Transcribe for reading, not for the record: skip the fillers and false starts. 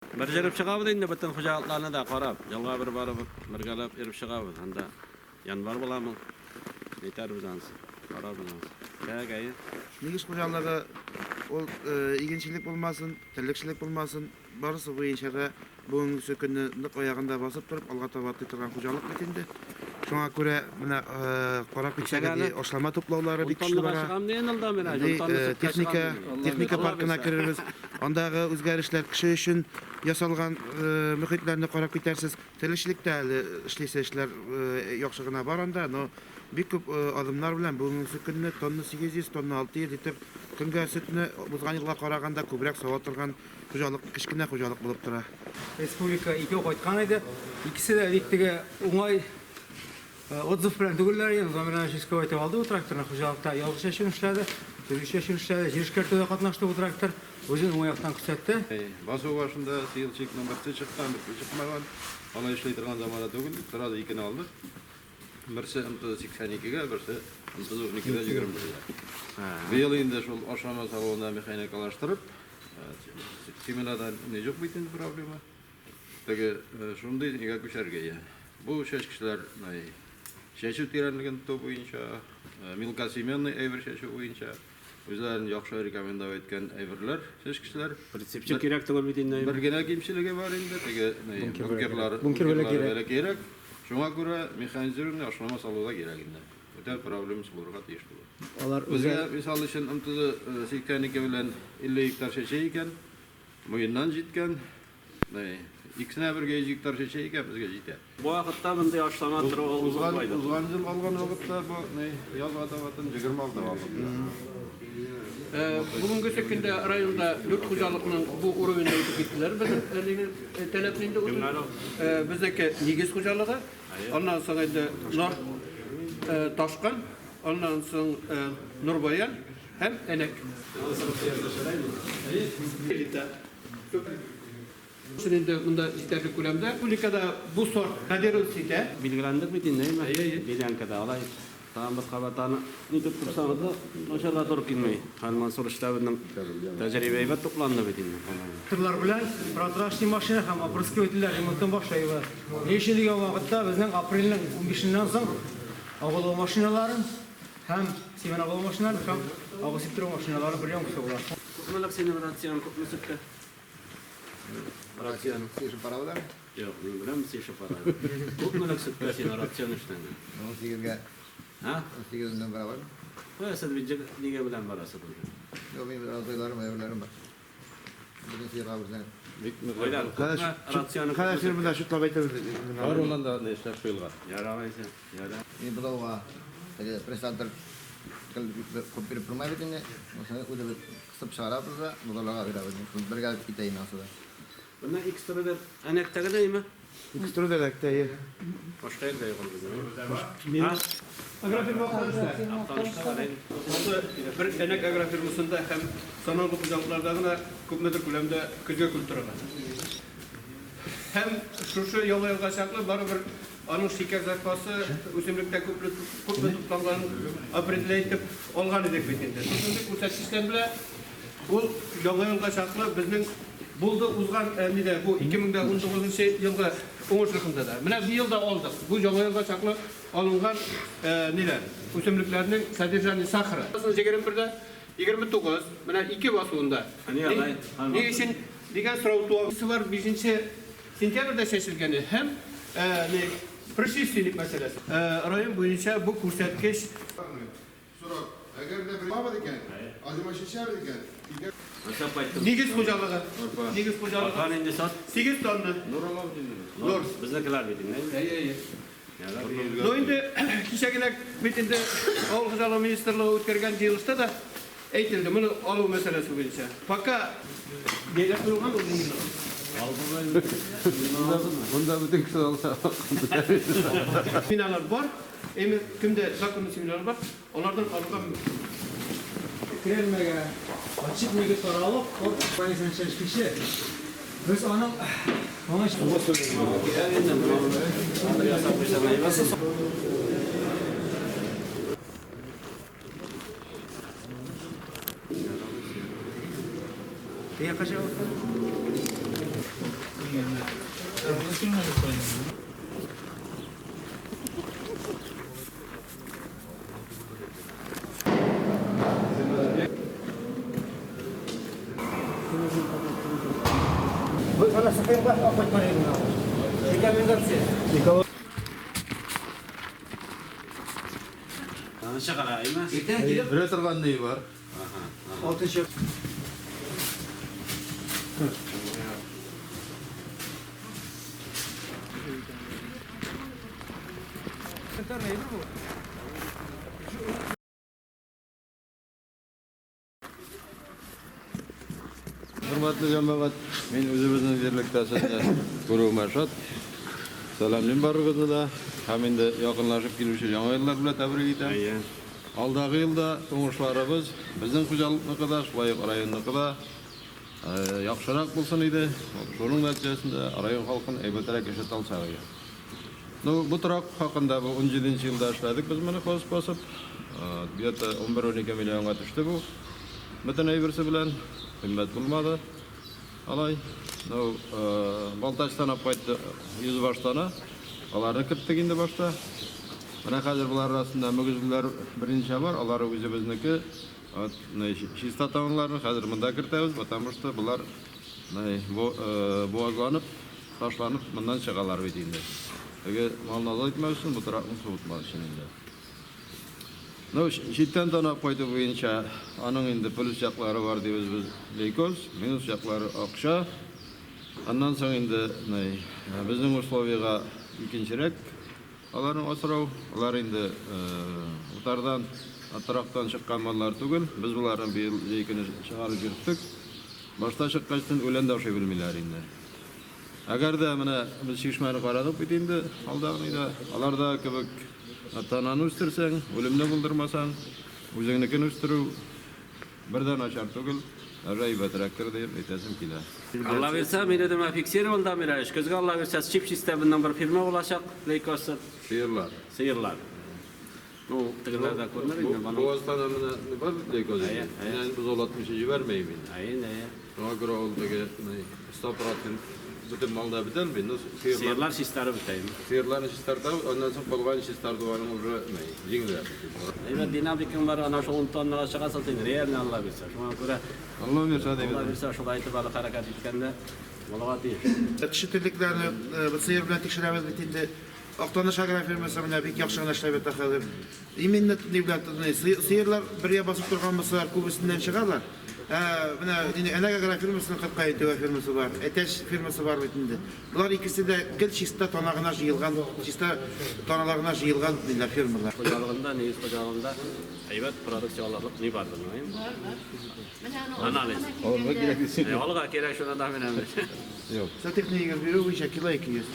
Бер җөреп чыгабыз инде бөтен хуҗалыкларны да карап, елга бер барып, бергәләп йөреп чыгабыз. Анда январь буламы? Нитәрбез анысы. Карарбыз анысы. Так, әйе. Нигез хуҗалыгы ул игенчелек булмасын, терлекчелек булмасын, барысы буенча да Бүгенгесе көнне нык аягында басып торып, алга таба атлый торган хуҗалык бит инде. Шуңа күрә менә карап китсәгез, ди, ашлама туплаулары бик көчле бара. Ди, техника, техника паркына керербез. Андагы үзгәрешләр кеше өчен ясалган мөхитләрне карап китәрсез. Терлекчелектә әле эшлисе эшләр яхшы гына бар анда, но бик күп адымнар белән бүгенгесе көнне тонна 800, тонна 600 литр көнгә сөтне узган елга караганда күбрәк сава торган Хуҗалык кечкенә хуҗалык булып тора. Республика икәү кайткан иде. Икесе дә бик теге уңай отзыв белән түгелләр иде. Замир Иванович искә әйтеп алды бу тракторны. Хуҗалыкта ялгыз чәчүен эшләде, төзек чәчүен эшләде, җир эшкәртүдә катнашты бу трактор. Үзен уңай яктан күрсәтте. Басу башында сыелчыкның берсе чыккан, берсе чыкмаган. Алай эшли торган замана түгел дип, сразу икене алдык. Берсе МТЗ 82 гә, берсе МТЗ 12 дә 21 гә. Быел инде шул ашлама салуында механикалаштырып, Семенада не юк бит инде проблема. Теге шундый нигә күчәргә я. Бу чәчкечләр чәчү тирәнлеген тоту буенча, мелкосеменный әйбер чәчү буенча үзләрен яхшы рекомендовать иткән әйберләр, чәчкечләр. Прицепчик кирәк түгел бит инде. Бер генә кимчелеге бар инде, теге бункерлар, бункерлар кирәк. Шуңа күрә механизированный ашлама салу да кирәк инде. Бүтән проблемасы булырга тиеш түгел. Алар Безгә, мисал өчен, МТЗ 82 белән 50 гектар чәчә икән, муеннан җиткән. Икесенә бергә 100 гектар чәчә икән, безгә җитә. Бу вакытта мондый ашлама тору ул Узган, узган ел алган вакытта бу ни, язга табатын 26 алдык. Бүгенгесе көндә районда дүрт хуҗалыкның бу уровеньне үтеп киттеләр. Безнең әлеге таләпне инде үтеп. Безнеке нигез хуҗалыгы. Аннан соң инде Нор Ташкын, аннан соң Нурбаян һәм Әнәк. Өчен инде монда җитәрлек күләмдә. Республикада бу сорт кадерус итә. Билгеләндек бит инде, әйме? Делянкада алай. Тагын бер кабат аны нитеп торсагыз да, начарга туры килми. Хәл Мансур штабының тәҗрибә әйбәт тупланды бит инде. Тракторлар белән протрачный машина һәм опрыскивательләр ремонтын башлыйбыз. Ни өчен дигән вакытта безнең апрельнең унбишеннән соң агулау машиналарын һәм семен агулау машиналарын һәм агу сиптерү машиналары приемка була. Күпмелек синең рацион, күпме сөткә? Рацион. Сыер пара белән? Юк, мин беләм сыйшы пара. Күпмелек сөткә син рацион эшләдең? 18-гә. А? 18 мең барабар. Кая сез бит нигә белән барасыз уже? Юк, мин абзыйларым, әйберләрем бар. Бөтен сыерга үзләре. Бик нык. Айдар, күпме рационы Хәзер син монда шутлап әйтәбез. Бар уннан да ни эшләп куелган. Ярар алайса, ярар. Мин бозауга теге пресс-центр күп биреп тормый бит инде. Шуны үзебез кысып чыгарабыз да, бозауларга бирәбез. Бергә китә инде анысы да. Менә экструдер әнәктәге дә име? Экструдер әнәктә, е. Башка җирдә юк ул безнең. А? Агрофирма Актанышта. Актанышта бар, әйе. Монысы бер Әнәк агрофирмасында һәм санаулы хуҗалыкларда гына күпмедер күләмдә көзге культурага. Һәм шушы Яңа елга чаклы барыбер аның шикәр запасы үсемлектә күпле күпме тупланганын определять итеп алган идек бит инде. Шушындый күрсәткечләр белән Ул Яңа елга чаклы безнең булды узган нидә бу 2019 елгы уңыш рухында да. Менә быел да алдык. Бу Яңа елга чаклы алынган ниләр, үсемлекләрнең содержание сахара. 21-дә 29, менә ике басуында. Ни өчен дигән сорау туа. Бар 5 сентябрьдә чәчелгәне һәм ни предшественник мәсьәләсе. Район буенча бу күрсәткеч. Сорау, Әгәр дә бер табыз икән, аҗыма чәчәбез икән, икән. Ныклап кайттым. Нигез хуҗалыгы. Нигез хуҗалыгы. Арпа нинди сорт? 8 тонна. Нур алабыз инде без. Нур. Безнекеләр бит инде. Әйе, әйе. Ярар. Ну инде кичә генә бит инде Авыл хуҗалыгы министрлыгы үткәргән җыелышта да әйтелде моны алу мәсьәләсе буенча. Пока бәйләп куелган ул именно. Монда бөтен кеше алса. Биналар бар. Әмма кемдә законный семинар бар, алардан алырга мөмкин. Кермәгә ачык нигез таралып, ул компаниясенең чәчкече. Без аның моңа Теге кача Рекомендация. Аны чыгара, әйме? Иртән килеп, Бирә торган ни бар? алтынчы. Хөрмәтле җәмәгать, мин үзебезнең җирлектә сезне күрүемә шат. Сәламлим барыгызны да. Һәм инде якынлашып килүче яңа еллар белән тәбрик итәм. Әйе. Алдагы елда уңышларыбыз безнең хуҗалыкныкы да, шулай ук районныкы да яхшырак булсын иде. Шуның нәтиҗәсендә район халкын әйбәтрәк яшәтә алсак иде. Ну, бу торак хакында бу 17 елда эшләдек без моны хоз басып. Где-то 11-12 миллионга төште бу. Бөтен әйберсе белән кыйммәт булмады. Алай. Ну, Балтачтан алып кайтты 100 баштана. Аларны керттек инде башта. Менә хәзер болар арасында мөгезлеләр берничә бар, алары үзебезнеке. Вот, чиста таналарны хәзер монда кертәбез, потому что болар буазланып, ташланып моннан чыгалар бит инде. Теге малны азат итмәс өчен, бу торакны суытмас өчен инде. Ну, читтән танап кайту буенча аның инде плюс яклары бар дибез без лейкоз, минус яклары акча. Аннан соң инде безнең условиягә икенчерәк аларны асрау. Алар инде утардан, торактан чыккан маллар түгел. Без боларны быел җәй көне чыгарып йөрттек. Башта чыккачтын үлән дә ашый белмиләр инде. Әгәр дә менә без чишмәне карадык бит инде, алдагы да, алар да кебек тананы үстерсәң, үлемне булдырмасаң, үзеңнекен үстерү бер дә начар түгел, даже әйбәтрәктер дип әйтәсем килә. Алла бирсә, мине дә фиксировал да мира. Көзгә Алла бирсә, чип-чиста буннан бер фирма булачак, лейкосы, Сыерлар. сыерлар. Ну, тегеләр дә күренер инде. Бу астана менә бар бит лейкоз. Әйе, әйе. Менә бозаулатмыйча җибәрмәйм инде. Әйе, әйе. Шуңа күрә ул теге 100% бөтен малда бетәлми, но сыерлар Сыерлар чистарып бетә инде. сыерларны чистартабыз, аннан соң калган чистарту аның уже җиңелрәк. Әйбәт динамикаң бар, ана шул 10 тоннага чыгасың син, реально Алла бирсә. Шуңа күрә Алла бирсә Алла дип. бирсә, шулай итеп әле хәрәкәт иткәндә булырга тиеш. Теше терлекләрне сыер белән тикшерәбез бит инде. Актаныш агрофирмасы менә бик яхшы гына эшләп ята хәзер. Именно ни белән сыерлар бергә басып торган булсалар, күбесеннән чыгалар. Менә инде Әнәк агрофирмасының кырка итү фирмасы бар, Әтәч фирмасы бар бит инде. Болар икесе дә гел чиста тана гына җыелган, чиста таналар гына җыелган ниләр фирмалар. Хуҗалыгында, нигез хуҗалыгында әйбәт продукция алырлык ни бар белмим. Бар, бар. Менә аны Анализ. кирәк. Алырга кирәк шуны да менә. Юк. Сатык нигез бирү буенча кило 200.